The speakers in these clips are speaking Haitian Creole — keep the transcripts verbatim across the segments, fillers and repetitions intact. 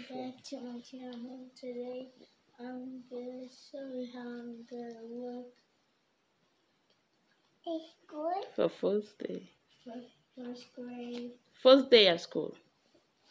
Back to my channel. Today, I'm gonna show you how I'm gonna work. It's good. For first day. For first grade. First day at school.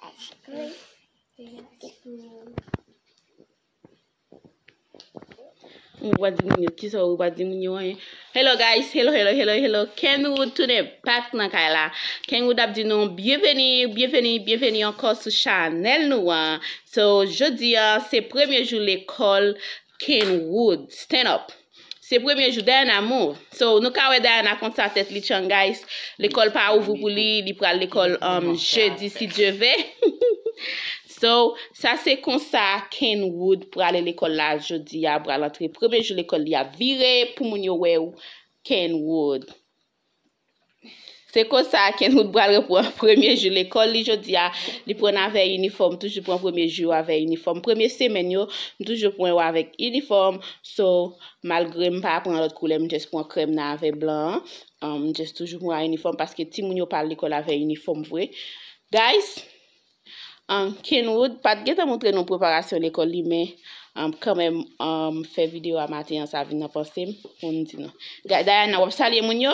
At school. First day at school. M pa di moun yo kisa, ou pa di moun yo anyen. Hello guys, hello, hello, hello, hello. Kenwood tounen back nan kay la. Kenwood ap di nou byenveni, byenveni, byenveni ankò sou chanèl nou an. So, jodi a, se premye jou lekòl Kenwood. Stand up. Se premye jou Diana move. So, nou ka wè Diana konsa tèt li tchang, guys. Lekòl pa ouvri pou li, li pral lekòl, um, jedi, si Dye ve. So, sa se konsa Kenwood prale lekòl la jodi a, pral antre premye jou lekòl li a vire pou moun yo wè w, Kenwood. Se konsa Kenwood pral reprann premye jou lekòl li jodi a, li pran avè inifòm, toujou pran premye jou avè inifòm. Premye semèn yo, m toujou pran yo avèk inifòm. So, malgre m pa pran lòt koulè, m just pran krèm nan avè blan an. Um, m just toujou pran inifòm paske timoun yo pa al lekòl avè inifòm vre. Guys, um, Kenwood pa t gentan montre nou preparasyon lekòl li, men, um, kanmenm, um, fè videyo a maten an, sa vin nan panse m, pou m di nou. Ga-, Diana, w ap salye moun yo?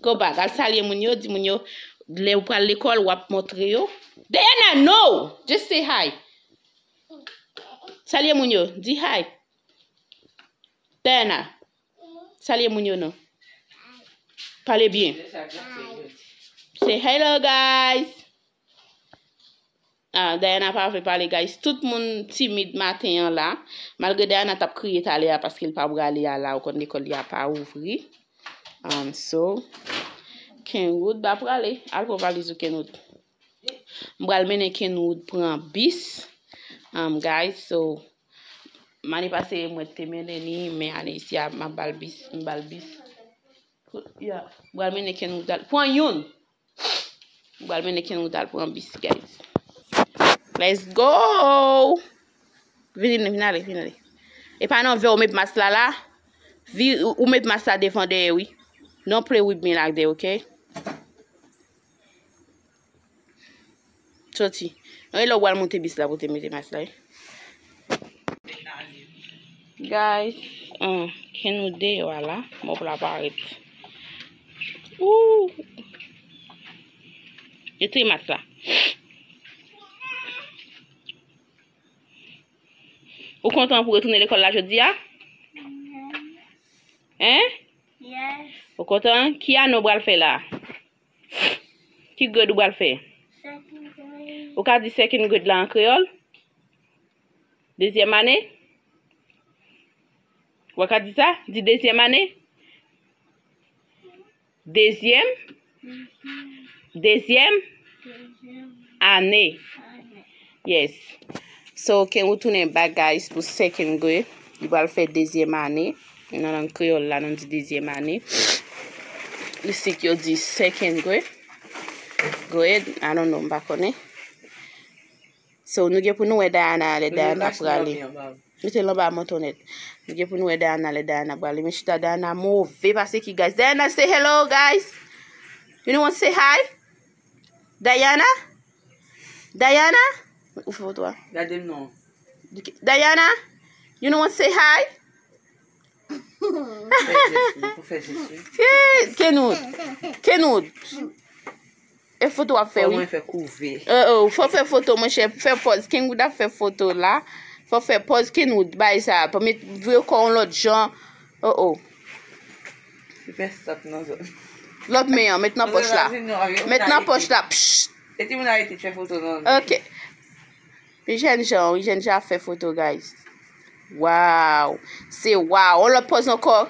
Go back, al salye moun yo, di moun yo, lè ou pral lekòl, w ap montre yo. Diana, no! Just say hi. Salye moun yo, di hi. Diana, salye moun yo non. Pale byen. Say hello, guys. Ah, Diana pa vle pale, guys. Tout moun timid maten an la. Malgre Diana t ap kriye talè a paske l pa prale a la, ou konn lekòl li a pa ouvri. Um, so, Kenwood pa prale. Al pran valiz ou, Kenwood. M pral mennen Kenwood pran bis. Um, guys, so, ane pase, mwen te mennen ni, men ane isi a, m ap ba l bis, m ba l bis. Yeah, m pral mennen Kenwood al pran youn. M pral mennen Kenwood al pran bis, guys. Let's go! Vini, vin ale, vin ale. E pa nan vè ou met mas la la. Vi, ou, ou met mas la devan dèyè, wi. Don't play with me like that, okay? Soti. Ann, e lè w pral monte bis la pou te mete mas la, wi. Guys, um, Kenwood deyò a la, mòp la parèt. Ooh! Retire mas la. Ou kontan pou retounen lekòl la jodi a? Hein? Yes. Ou kontan? Ki ane w pral fè la? Ki grade ou pral fè? Second grade. Ou ka di second grade la an kreyòl? Dezyèm ane? Ou ka di sa? Di dezyèm ane? Dezyèm? Dezyèm ane. Yes. So, Kenwood tounen back, guys, pou second grade. Li pral fè dezyèm ane nan lang kreyòl la, nou di dezyèm ane. Isit yo di second grade. Grade, I don't know, m pa konnen. So, nou gen pou nou wè Diana lè Diana prale. Mete l anba manton nèt. Nou gen pou nou wè Diana lè Diana prale. Men chita, Diana move pase ki, guys. Diana, say hello, guys. You know what, say hi? Diana? Diana? Ou fè foto a? Gade m non. Diana? You know what, say hi? Fè jès non, pou fè jès wi. Kenwood. Kenwood. E foto w ap fè, wi. Fò mwen fè kouve. Oh, oh, fò fè foto, monchè. Fè pòz. Kenwood ap fè foto la. Fò fè pòz Kenwood. Bay sa. Pa met vye kò w yon lòt jan. Oh, oh. Li fè sòt nan zòn. Lòt men an, met nan pòch la. Met nan pòch la. Psst. E timoun arete fè foto nan. Ok. Wi, jènjan, wi, jènjan ap fè foto, guys. Wow! Se wow! On lòt pòz ankò.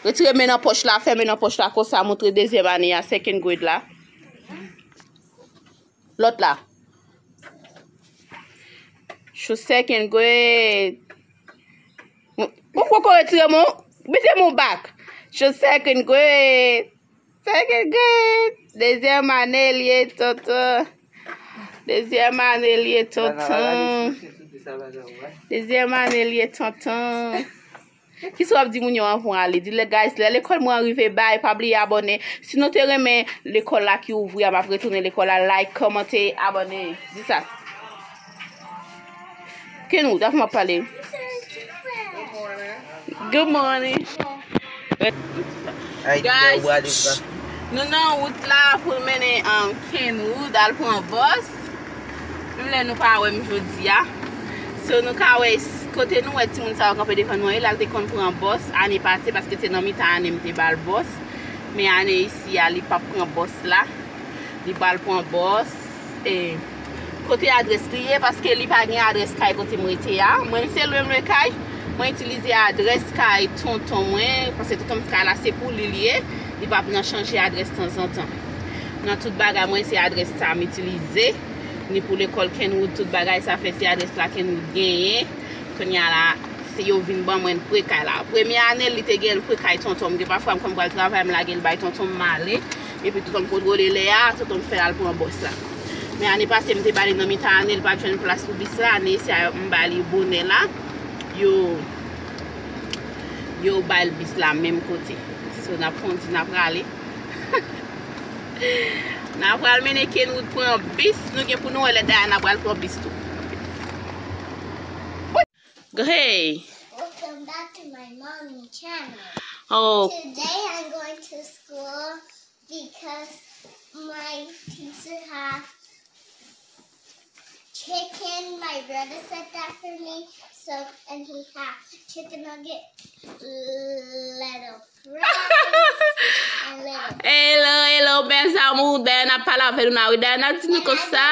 Retire men nan pòch la, fè men nan pòch la konsa, montre dezyèm ane a, second grade la. Lòt la. Cho second grade. Ou poko retire men w, mete men w back. Cho second grade. Second grade. Dezyèm ane l ye, tonton. Dezyèm ane l ye, tonton. Dezyèm ane l ye, tonton. Kisa w ap di moun yo anvan w ale? Di lè, guys, lè lekòl mwen an rive, bay, pa bliye abòne. Si nou te renmen lekòl la ki ouvri a, m ap retounen lekòl la, like, kòmante, abòne. Di sa. Kenwood, afè m ap pale. Good morning. Guys, nou nan wout la pou n mennen, um, Kenwood al pran bòs. Menm lè nou pa wè m jodi a. So, nou ka wè s- kote nou wè timoun sa yo kanpe devan nou an, e la l te konn pran bòs ane pase, paske te nan mitan ane m te ba l bòs. Men ane isi a, li p ap pran bòs la. Li pral pran bòs. E, kote adrès li ye, paske li pa gen adrès kay kote m rete a. Mwen, m se lwen m lwen kay. Mwen itilize adrès kay tonton mwen, paske tonton m kay la se pou li li ye. Li p ap nan chanje adrès tanzantan. Nan tout bagay mwen, se adrès sa m itilize. Ni pou lekòl Kenwood, tout bagay sa fè se adrès la Kenwood genyen. Kounye a la, se yo vin ban mwen l pre kay la. Premye ane, li te gen l pre kay tonton m. Gen pafwa, m konn pral travay, m lage l bay tonton m, m ale. Epi tonton m kontwole lè a, tonton m fè l al pran bòs la. Men ane pase, m te ba li nan mitan ane, l pa t jwenn plas pou bis la. Ane isi a, m ba li bonè la. Yo, yo bay l bis la menm kote. So, n ap kondi, n ap rale. N ap pral mennen Kenwood pran bis. Nou gen pou nou wè lè Diana pral pran bis tou. Hey. Welcome back to my mommy channel. Oh. Today I'm going to school because my teacher have chicken. My brother said that for me. So, and he have chicken nugget, little fries, and little Hello, hello, mes amours. Diana pale avè nou la, wi. Diana di nou konsa.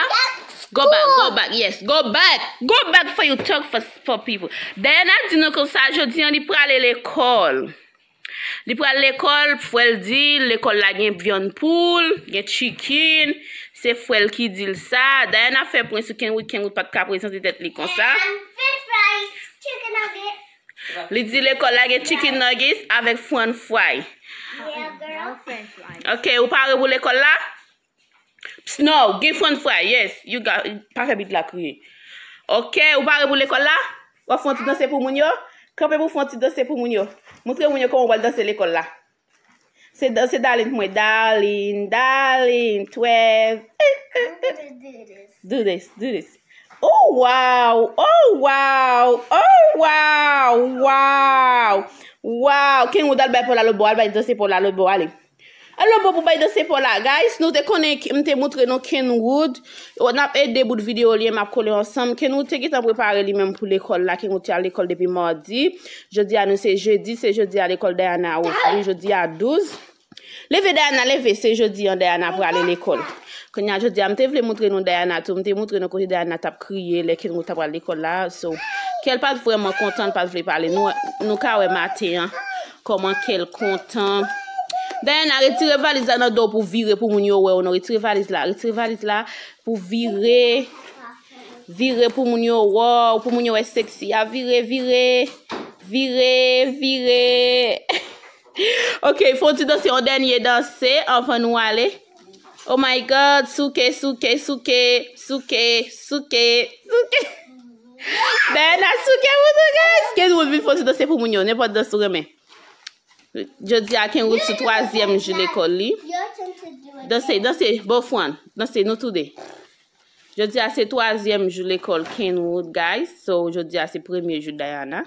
Go back, go back, yes, go back. Go back for you talk for, for people. Diana di nou konsa, jodi an li prale lekòl. Li pral lekòl, frè l di l lekòl la gen vyann poul, gen chicken. Se frè l ki di l sa. Diana fè pwen sou Kenwood, Kenwood pa t ka prezante tèt li konsa. And french fries, chicken nugget. Li di lekòl la gen chicken nuggets avèk french fry. Yeah, girl. Ok, ou pare pou lekòl la? Ps, no, gen french fry, yes. You got, pa fè bit la kriye. Ok, ou pare pou lekòl la? W ap fè yon ti danse pou moun yo? Kanpe pou fè yon ti danse pou moun yo. Montre moun yo kòman w pral danse lekòl la. Se danse Darlene pou mwen. Darlene, Darlene, twelve. I'm gonna do this. Do this, do this. Oh, wow! Oh, wow! Oh, wow! Wow! Wow! Kenwood, al bay Paul la lòt bò, al bay danse Paul la lòt bò, ale. Al lòt bò pou bay danse Paul la. Guys, nou te konnen k- m te montre nou Kenwood. N ap ede bout videyo li, m ap kole ansanm. Kenwood te gentan prepare li menm pou lekòl la. Kenwood te al lekòl depi madi. Jodi a nou se jedi, se jodi a lekòl Diana ouvri, jodi a douz. Leve Diana, leve, se jodi an Diana prale lekòl. Kounye a jodi a, m te vle montre nou Diana tou, m te montre nou kote Diana t ap kriye lè Kenwood t ap pral lekòl la. So, kè l pa t vrèman kontan, l pa t vle pale. Nou, nou ka wè maten an, kòman kè l kontan. Diana, retire valiz la nan do w pou vire pou moun yo wè w non. Retire valiz la, retire valiz la pou vire. Vire pou moun yo wè w, pou moun yo wè seksi a. Vire, vire, vire, vire. Ok, fè yon ti danse, yon dènye danse anvan nou ale. Oh my God, souke, souke, souke, souke, souke, souke. Diana souke pou nou, guys. Kenwood vin fè yon ti danse pou moun yo, nenpòt dans ou renmen. Jodi a, Kenwood sou twazyèm jou lekòl li. Danse, danse, both one. Danse, nou tou de. Jodi a, se twazyèm jou lekòl Kenwood, guys. So, jodi a, se premye jou Diana.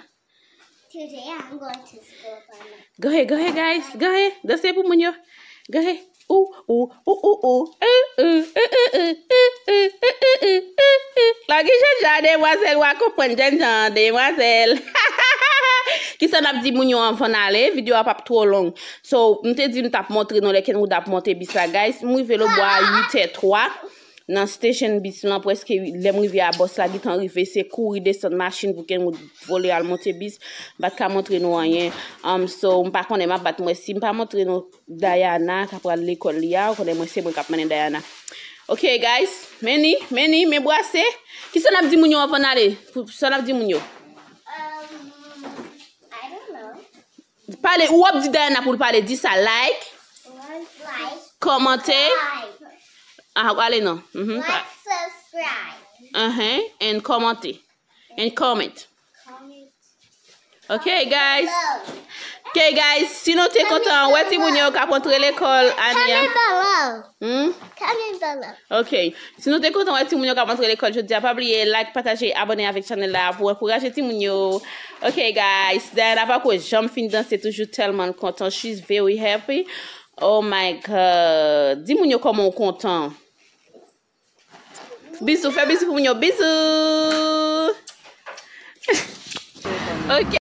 Today I'm going to school by myself. Go ahead, go ahead, guys. Go ahead. Danse pou moun yo. Go ahead. Ou, ou, ou, ou, ou. Lagi jènjan, demwazèl, w a konprann jènjan, demwazèl. Kisa n ap di moun yo anvan n ale? Videyo a p ap twò long. So, m te di m t ap montre nou lè Kenwood ap monte bis la, guys. M rive lòt bò a uit è twa. Nan station bis lan, prèske lè m rive a bòs la gentan rive, se kouri desann machin pou Kenwood vole al monte bis. M pa t ka montre nou anyen. Um, so, m pa konnen m ap bat mwen si m pa montre nou Diana k ap pral lekòl li a. Ou konnen mwen se mwen k ap mennen Diana. Ok, guys, men ni, men ni, men bwase. Kisa n ap di moun yo anvan n ale? Pou, sa n ap di moun yo? Um, I don't know. Pale, ou ap di Diana pou l pale, di sa, like, like, kòmante. Subscribe. Ah, ale non. Mhm. Like, subscribe. Uh-huh. And kòmante. And comment. Comment. Ok, guys. Love. Ok, guys, si nou te kontan wè timoun yo k ap antre lekòl, Ania. Comment below. Hmm? Comment below. Ok. Si nou te kontan wè timoun yo k ap antre lekòl jodi a, pa bliye like, pataje, abòne avèk chanèl la pou ankouraje timoun yo. Ok, guys, Diana pako janm fin danse, toujou tèlman l kontan. She's very happy. Oh my God. Di moun yo kòman w kontan. Bizou, fè bizou pou moun yo. Bizou. Ok.